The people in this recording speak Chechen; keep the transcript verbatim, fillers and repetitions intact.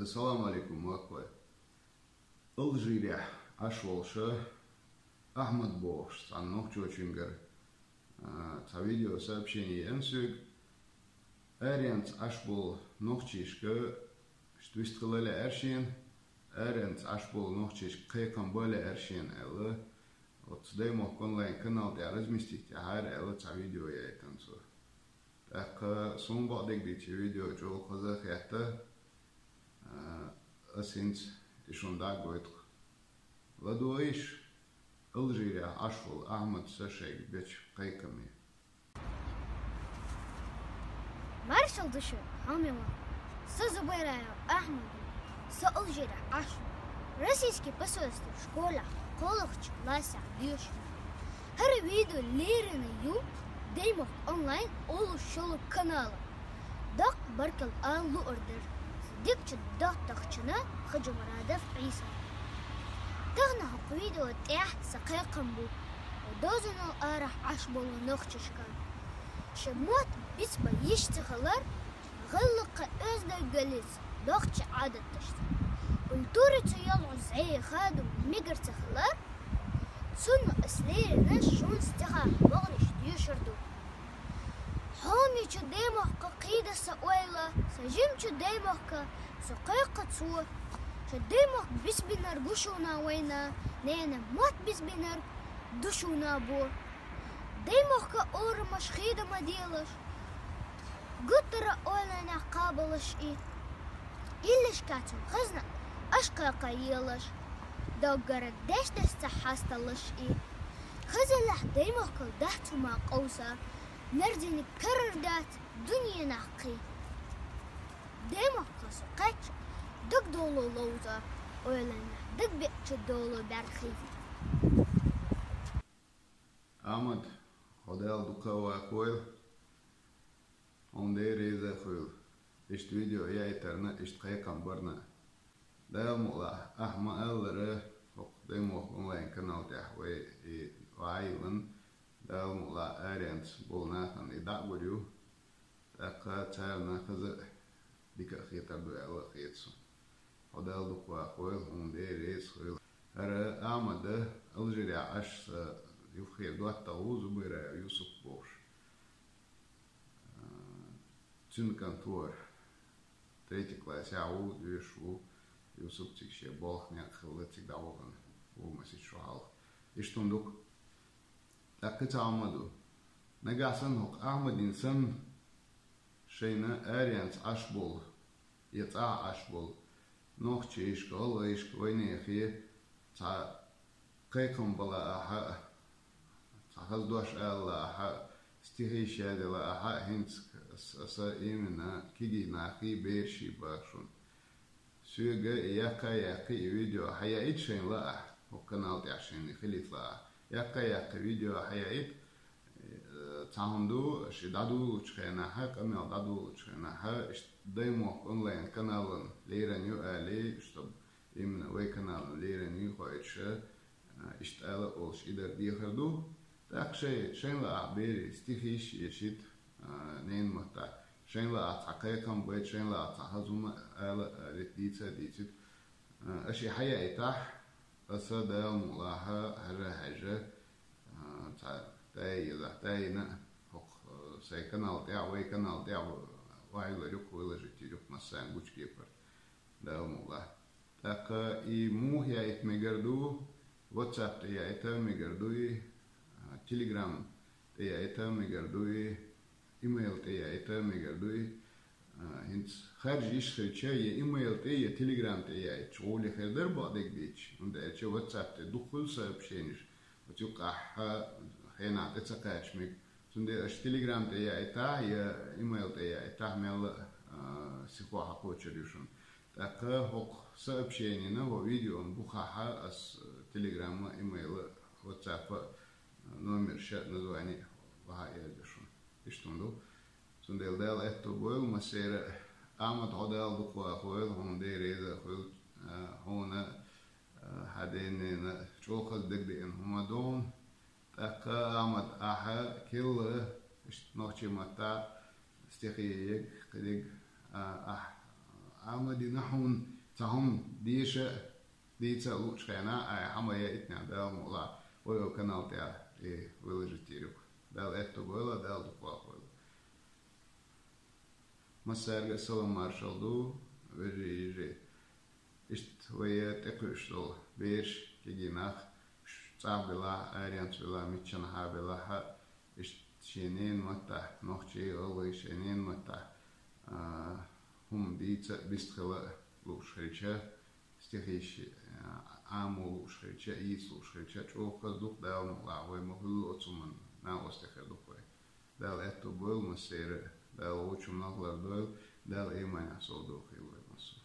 Салам алейкум, вахой. Алжирехь Ӏаш волуша Ахьмад бохуш цхьана нохчочуьнгара, а, цхьа видеосообщение еана соьга. Аренца Ӏаш болу нохчишка, иштта вистхила лаьара шена, аренца Ӏаш болу нохчишка кхайкхам бан лаьара шена аьлла, оцу Даймохк онлайн канал тӀехь разместить яхьара аьлла цхьа видео яйтина цо. ТӀаккха суна бакъдерг дийцича, видео чӀогӀа хаза а хетта, а, ас хӀинца и шуна дӀа а гойту. ЛадогӀийша Алжирехь Ӏаш волу Ахьмада шайга бечу кхайкхаме. Маршалла ду шуьга, хьоме ван. Со Зубайраев Ахьмад ву. Со Алжирехь Ӏаш ву. Российский посольстве школехь кхоалгӀачу классехь доьшуш ву. ХӀара видео лерина ю Даймохк онлайн олуш йолу канала. Доккха баркалла ала луур дара дикачу доттагӀчунна Хаджимурадов Ӏийсана. Тахана хӀокху видео тӀехь сан кхайкхам бу дозанал арахь Ӏаш болу нохчашка. Шен мотт бицбан йиш ца хилар, гӀиллакхе оьздангаллица нохчийн Ӏадаташца, культураца йолу зӀе хадам мегар ца хилар, цунна ас лерина шуна стихах бохурш доьшур ду. Хьоме чу Даймохк кхийда сан ойла, сан жимачу Даймохк со кхайкха цо. Шу Даймохк бицбинарг ву шуна вайна, ненан мотт бицбинарг ду шуна бо. Даймохк орамаш хьеда ма делаш, гуттара а ойланехь кхабалаш и. Иллешка цунна хазна аша кхайкхаелаш, доггара деш дерш ца хьасталаш и. Хазаллехь Даймохкал дахь цу ма къовса, мерзаниг карар дац дуьненахь кхин. Даймохк со кхаьчча, даг долу ловза, ойланехь даг беача долу баьрхи. Ахьмад, хьо Дала дукха а вахойла, хьуна Дела реза а хуьйла, иштта видео яийтарна, иштта кхайкхам барна. Дала мукълахь, ахьа ма-аллара, хӀокху Даймохк онлайн канал тӀехь вай и ваийлан, Дала мукълахь, аренца болу нахана и дӀа а гур ю, тӀаккха царна хаза а дика а хетар ду аьлла а хета суна. Хьо Дала дукха вахойла, хьуна Дела реза хуьйла. ХӀара Ахьмада Алжирехь Ӏаш сан юххера доттагӀа ву, Зубайраев Юсуп бохуш. А, цуьнан кӀант вара. Третий классехь ву, доьшуш ву. Юсуп цига шен болх некъ хилла, цига дӀавахана ву масех шо хьалха. Иштта хӀума ду-кх. ТӀаккха кхин цхьа хӀума ду. Нагахь санна хӀокху Ахьмадина санна шайна аренца Ӏаш болу, я цӀахь Ӏаш болу нохчашка, гӀалгӀайшка, вайнехан цхьа кхайкхам бан лаахь а, цхьа хаза дош ала лаахь а, стихиш язъян лаахь а, хӀинца ас, аса именно кегий нахий, бераший боху шуна. Соьга и яккха а яккхий, и видео хьаяийта шайна лаахь, хӀокху канал тӀехь шайна и хилийта лаахь. Яккха а яккхий видео хьаяийта, э, цхьа хӀума ду, ши дӀадолучу хенахь, къамел дӀадолучу хенахь, иштта Даймохк онлайн каналан лерина ю алий, чтобы именно вай каналан лерина ю хоуьйтуш, а, иштта ала а олуш, и дар дехар ду. ТӀаккха шай, шайна лаахь берийн стихиш ешийта, а, ненан маттахь. Шайна лаахь цхьа кхайкхам байта, шайна лаахь цхьа хаза хӀума ала а алийта, дийца а дийцийта. А, аша и хьаяийтахь, аса Дала мукълахь хьажа, хьажа, а, цхьа тӀе а езахь, тӀе а йина, хӀокху, а, сайн канал тӀехь, вай канал тӀехь ваийлур ю-кх, выложить йийр ю-кх массарна гучу кепара. Дала мукълахь. ТӀаккха и муха яийта мегар ду? WhatsApp тӀе яийта мегар дуй, а, Telegram тӀе яийта мегар дуй, имейл тӀе яийта мегар дуй. А, хӀинца харжа йиш хилча, я имейл тӀе, я Telegram тӀе яийта гӀоле хир дара, бакъдерг дийцича, хӀунда аьлча WhatsApp тӀе дукха хуьлу сообщенеш, оцу юккъехь хьан хенахь тӀе ца кхача мега. Цундела аша Telegram тӀе яийтахь я имейл тӀе яийтахь, мелла а, а, сихо хьакхочур ю шуна. ТӀаккха хӀокху сообщенина, хӀокху видеон бухахь ас, э, Telegram а, имейл а, WhatsApp а, э, номерш а, название а бахьа а язъю шуна. Иштта хӀума ду. Цундела Дала аьтто бойла массеран а. Ахьмад, хьо Дала дукха вахойла, хьуна Дела реза а хуьйла, э, хьуна, э, хьан ден-ненан чӀогӀа хаза дагадеана хӀума ду хьуна. ТӀаккха, Ахьмад, ахьа кхин а иштта нохчийн маттахь стихи яга, кхидерг, а, ахь, Ӏамадина хьуна цхьа хӀума деша а, дийца а луучу хенахь, ай хьан ма яйтинехь, Дала мукъалахь, вай йолу канал тӀехь и выложить йийр ю. Дала аьтто бойла, Дала дукха вахойла. Массаьрга а салам маршалла ду, вежарий, йижарий. Иштта вай тӀекхуьуш долу бераш, кегий нах, ш-, цӀахь белахь а, аренца белахь а, миччанхьа белахь а, иштта шен ненан маттахь, нохчий, гӀалгӀай шен ненан маттахь, а, хӀума дийца а, бистхила а лууш хилча, стихиш, а, Ӏамо лууш хилча, йийца лууш хилча, чӀогӀа хаза ду-кх, Дала мукъалахь, вай ма хуьллу оцу хӀуманна накъостий хир ду-кх вай. Дала аьтто бойла массеран а, Дала вочунах лардойла, Дала иманехь совдохийла вай массо.